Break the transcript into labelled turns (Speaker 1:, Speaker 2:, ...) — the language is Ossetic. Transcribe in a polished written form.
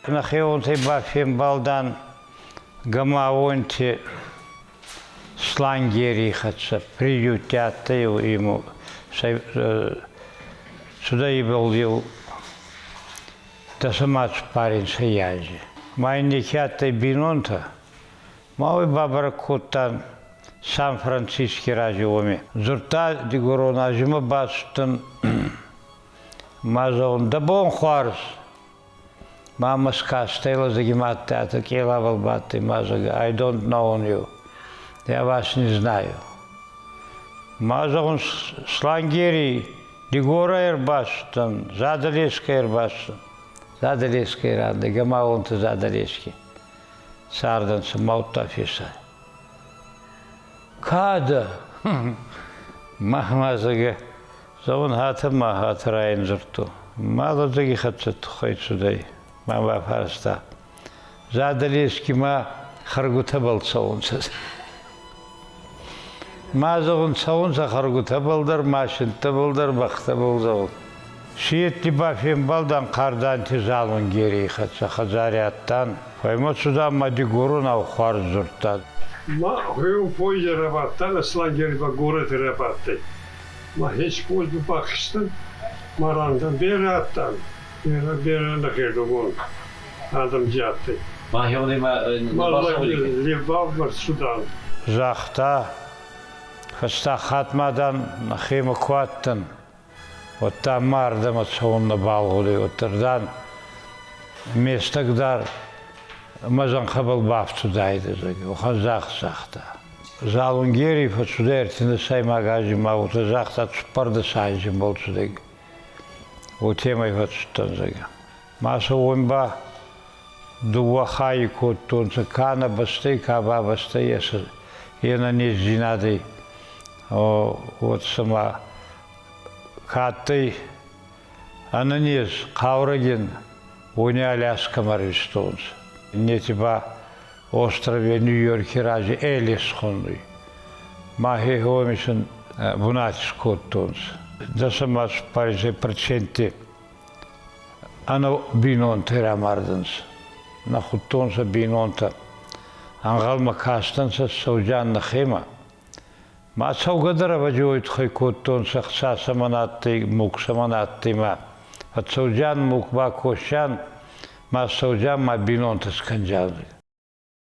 Speaker 1: Нӕхеуонтӕй ба фембалдан Гамаонти Слангерий хӕццӕ, приютти адтӕй ему цудӕй ибӕл еу дӕсӕмӕ цуппаринсӕй анзи. Ма ин неке адтӕй бийнонтӕ, ма уой бабӕрӕг кодтан Сан-Франциски рази уоми. Дзурдта дигорон азимӕ бацудтӕн ма зӕгъун, дӕ бон хуарз. Мама скастӕй лазаги мадтӕ къелабӕл бадтӕй ма зӕгъгӕ, I don't know on you. Я вас не знаю. Ма зӕгъун, Слангерий Дигорай ӕрбацудтӕн, Задӕлескӕй ӕрбацудтӕн. Задӕлескӕй рандӕ, Гамаонты Задӕлески. Цардӕнцӕ, маудта фесай. Ка дӕ? Мах ма зӕгъгӕ, Зӕгъун, хатӕ ма хатӕрайӕн дзурдтон. Ма лӕдзӕги хӕццӕ туххӕй цудӕй. Ма бафарста. Задӕлески ма хӕргутӕбӕл цӕунцӕ. Ма зӕгъун, цӕунцӕ хӕргутӕбӕл дӕр, машинттӕбӕл дӕр, бӕхтӕбӕл зӕгъун. Сиетти ба фембалдан Хъарданти Залунгерий хӕццӕ хӕдзари адтан. Фӕймӕ цудан ма дигоронау хуарз дзурдта.
Speaker 2: Ма гъеу поезди рабадтан, Аслангери ба горӕти рабадтӕй. Ма хес поезд бахизтӕн, ма рандӕн берӕ адтан, берӕ, берӕ нӕхердугон адӕм ди адтӕй. Ма Левбавмӕ рцудан.
Speaker 1: Загъта, фӕстаг хатт ма, дан, нӕхемӕ ку адтӕн, уӕдта ма ардӕмӕ цӕун нӕбал гъудӕй, уӕддӕр, дан, ме стӕгдар мӕ зӕнхӕбӕл бафтудайдӕ, зӕгъгӕ, уӕхӕн загъд загъта. Залунгерий фӕццудӕй ӕртиндӕсӕймаг анзи ма уотӕ загъта цуппӕрдӕс анзи мбал цудӕй. Уотемӕй фӕццудтӕн, зӕгъгӕ. Ма сӕ уоми ба дууӕ хайи кодтонцӕ, ка нӕ бӕстӕй, ка ба бӕстӕй е нӕнездзийнадӕй. Уӕд сӕмӕ ка адтӕй ӕнӕнез, хъаурӕгин, уони Аляскӕмӕ ӕрвистонцӕ. Иннети ба острови Нью-Йорки рази Элис хуннуй. Мӕхе уоми син бунат искодтонцӕ. Дӕсӕмӕ цуппаринсӕй процентти ӕнӕ бийнонтӕй рамардӕнцӕ. Нӕ худтонцӕ бийнонтӕ. Ӕнгъӕлмӕ кастӕнцӕ Сауджан нӕхемӕ. Ма цӕугӕ дӕр ӕвӕдзи уой туххӕй кодтонцӕ, ӕхца цӕмӕн адтӕй, мулк цӕмӕн адтӕй ма. Фӕццӕудзиан, мулк бакосиан, ма цӕудзиан, ма бийнонтӕ скӕндзиан.